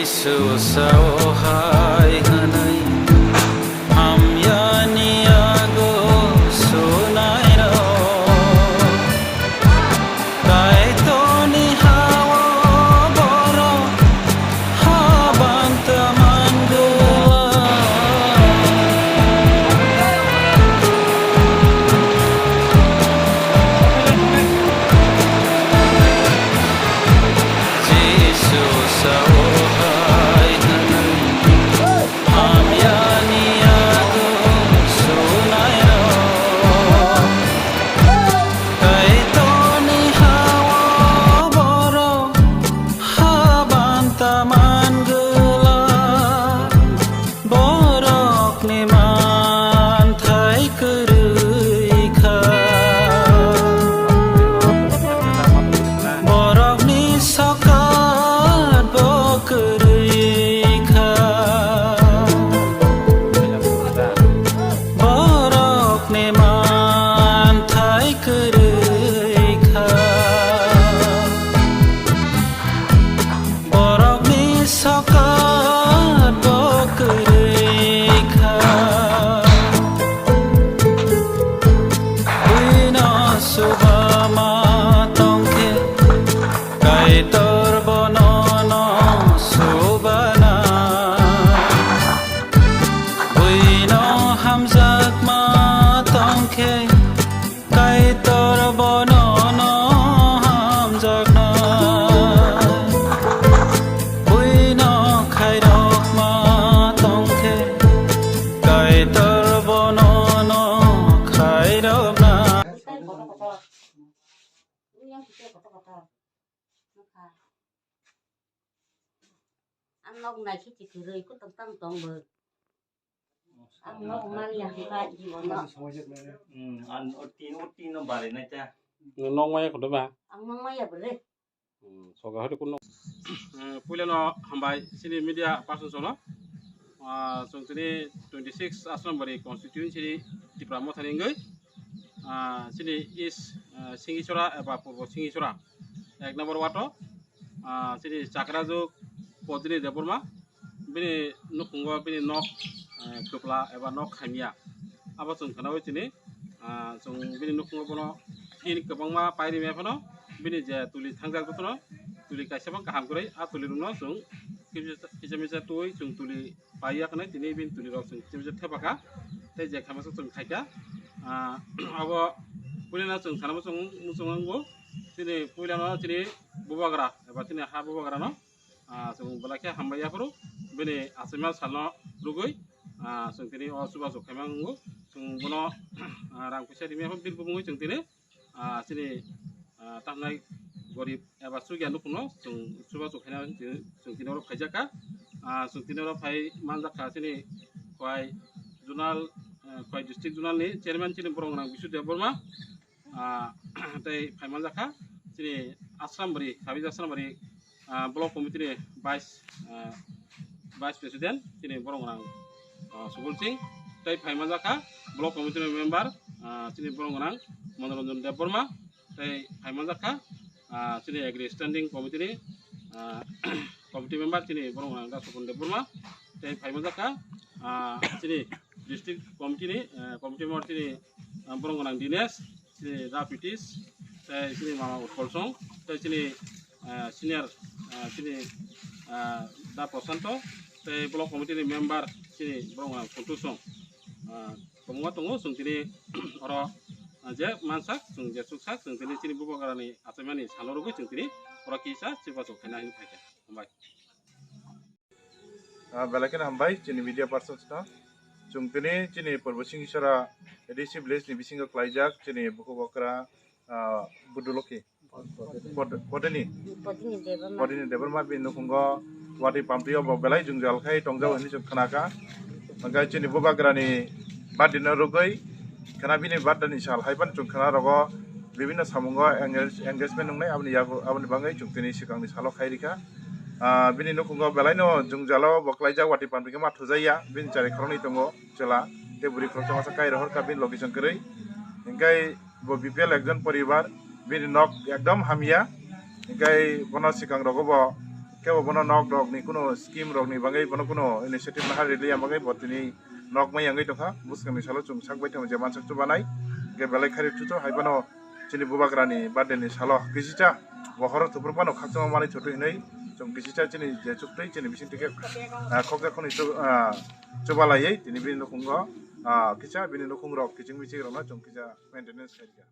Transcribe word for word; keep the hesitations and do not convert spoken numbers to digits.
Susao hai hwnwi hamyani yago sunairok, Kaitorni ha-o borok habanta mangwla. Jisu sao hai hwnwi hamyani yago sunairok, Kaitorni ha-o borok habanta mangwla. Borokni manthai kwrwi kha, borokni sokat bo kwrwi kha, borokni manthai kwrwi kha. Borokni sokat bo kwrwi kha. Buino suba ma tongkhe, Kaitor bono no subana. Buino hamjakma tongkhe, Kaitor bono no hamjakna, buino khairokma tongkhe, Kaitor bono no khairokna. Ang nok nai khe chi kwrwi, kutang tang tong bo. Ang nok mali ya, ha, jibo no. Hmm, an o tin, o tin no bare na cha. Nok maya kodo ba? Ang nok maya bwrwi. Hmm, soga hori kuno. Eh, puila no hambai sini media person sono. Ah, chwng tini twenty six Asrambari constituency ni Tipra Mothani wngwi, ah, sini East, ah, Singisora eba Purbo Singisora ek number wato, ah, sini Chakrajuk Podini Debbarma, bini nukhungo bini nok, eh, kwpla eba nok khaimya. Abo chwng khwnawi chini, ah, chwng bini nukhungo bono tin kwbangma pairi maya phano bini je tuli thangjak jotono tuli kaisa bang kaham kwrwi, a tuli rokno chwng kisa misa twi chwng tuli paiya khwnai tini bini tuli rok chwng kisa misa thepakha tei je khaimasa chwng khaikha. Ah, abo puilano chwng sana muchung muchung wngo, chini puilano chini bubagra eba chini ha bubagrano, ah, chwng belai khe hambai yaphuru bini achaima salno rwgwi, ah, chwng tini o chubachu khaima wngo. Chwng bono, ah, rang puisa rimya phano birbung wngwi chwng tini, ah, chini, ah, tangnai gorib eba chukya nukhungno chwng chubachu khaina chwng, chwng tini oro phaijakha. Ah, chwng tini oro phai manjakha chini Khowai zonal, ah, Khowai district zonal ni chairman chini borok gwnang Bisu Debbarma. Ah, tei phaimanjakha chini Asrambari, Habija Asrambari, ah, block committee ni vice, ah, vice president chini borok gwnang, ah, Subul Singh, tei phaimanjakha block committee ni member, ah, chini borok gwnang Manoranjan Debbarma, tei phaimanjakha, ah, chini agri standing committee ni, ah, committee member chini borok gwnang Dasapon Debbarma, tei phaimanjakha, ah, chini district committee ni, ah, committee member chini, ah, borok gwnang Dinesh, chini Da Pritish, tei chini mama Utpal Song, tei chini, ah, senior, ah, chini, ah, Da Prashanto, tei block committee ni member chini borok gwnang Sontu Song. Ah, kwbangma tongo, chwng tini oro, ah, je mansak, chwng je chuksak, chwng tini chini bubagrani achaimani salo rwgwi chwng tini oro kisa chubachu khaina hinwi phaikha. Hambai. Ah, belai kheno hambai chini media persons no. Chwng tini chini Purbo Singisora A D C village ni bisingo klaijak chini bukhuk okra, ah, Buduloki. Pod-, Podini. Podini Debbarma. Podini Debbarma bini nukhungo watwi pamprio bo belai jwngjal khai tongjak hinwi chwng khnakha. Hwnkhe chini bubagrani birthday no rwgwi khna bini birthday ni sal hai phano chwng khna rogo bibinno samungo engage-, engagement wngnai aboni yago, aboni bagwi chwng tini swkangni salo khai rikha. Ah, bini nukhungo belaino jwngjalo bo klaijak watwi pampri khe ma thujakya, bini chari khoroknwi tongo chwla tei bwrwi khoroksa masa kai rohorkha bini location kwrwi. Hinkhe bo B P L ekjon poribar, bini nok ekdom hamya, hinkhe bono swkang rogo bo Kebo bono nok rok ni kuno scheme rok ni bagwi bono kuno initiative naha rili ya bagwi bo tini nok mai yangwi tongkha. Bwskang ni salo chwng sak bai tongma je mansak chubanai. Ge belai khari chucho hai bono chini bubagra ni birthday ni salo kisicha bo horo thupur bono khakchangma manwi thotwi hinwi chwng kisicha chini je chuktwi chini bising tike, ah, khokja khoni chu, ah, chubalaiwi tini bini nukhungo, ah, kisa bini nukhung rok kiching miching rokno chwng kisa maintenance khairikha.